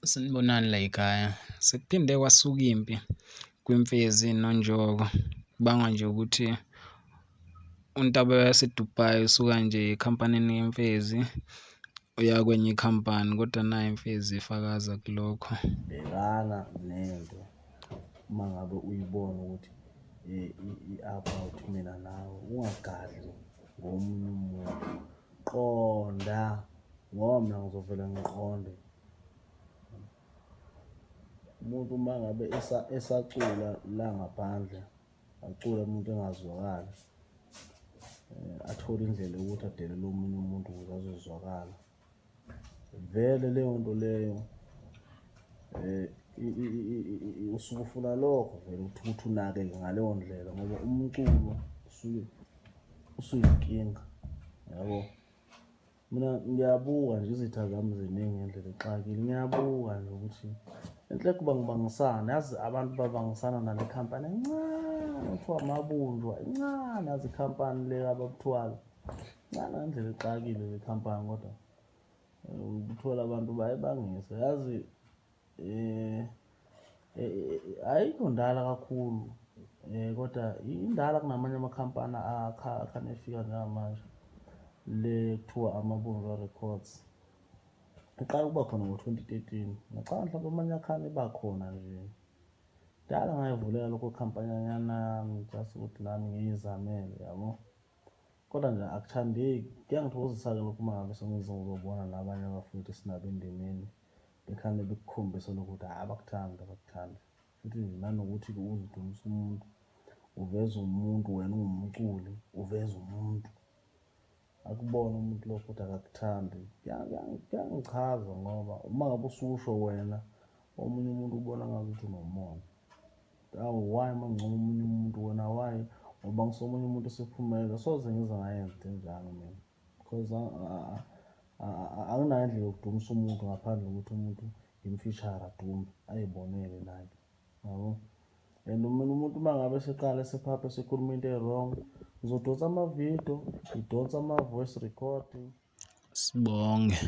Sanibonani layikhaya. Sekuphinde kwasuka impi kwiMfezi noNjoko, kubangwa nje ukuthi uNtaba yaseDubai usuka nje ekhampanini yeMfezi uya kwenye ikhampani, kodwa nayo iMfezi ifakaza kulokho. Bhekana nento uma ngabe uyibona ukuthi i-about mina nawe, ungagadli ngomunye umuntu. Qonda ngoba mina ngizovele ngiqonde. Umuntu uma ngabe esacula la ngaphandle, acule umuntu engazwakali, athole indlela yokuthi adelele omunye umuntu ukuze azozwakala. Vele leyo nto leyo usuke ufuna lokho vele ukuthi ukuthi unakeke ngaleyo ndlela ngoba umculo usuke usuyinkinga yabo. Mina ngiyabuka nje izitha zami ziningi ngendlela exakile. Ngiyabuka nje ukuthi enhle kuba ngibangisana yazi abantu babangisana nale khampani encane kuthiwa Mabunjwa incane yazi ikhampani le ababuthwala incane ngendlela exakile le khampani kodwa uthola abantu bayibangisa yazi ayikho ndala kakhulu kodwa indala kunamanye amakhampani akhane efika njengamanje le kuthiwa Amabunjwa Records. Iqala ukuba khona ngo-2013 ngacabanga mhlawumbe amanye akhane eba khona nje. Kudala ngayivulela lokho khampanyanyana yami just ukuthi nami ngiyizamele yabo. Kodwa nje akuthandeki, kuyangithokozisa-ke lokhu uma ngabe sengize ngizobona nabanye abafowethu esinabo endimeni bekhane bekukhombisa lokho ukuthi hhayi abakuthandi abakuthandi. Futhi nje nanokuthi-ke uzidumisa umuntu, uveze umuntu wena uwumculi, uveze umuntu. Akubone umuntu lokho ukuthi akakuthandi. Kuyangichaza ngoba uma ngabe ususho wena omunye umuntu ubona ngazuthi unomona. Awu why uma ngincoma omunye umuntu wena why ngoba ngisomunye umuntu osephumelela soze ngize ngayenza into enjalo mina because anginayo indlela yokudumisa umuntu ngaphandle kokuthi umuntu ngimfishare adume ayibonele naye yabo. And mina umuntu uma ngabe eseqala esephapha esekhuluma into e-wrong ngizodonsa amavidiyo, ngidonse ama-voice recording. Sibonge.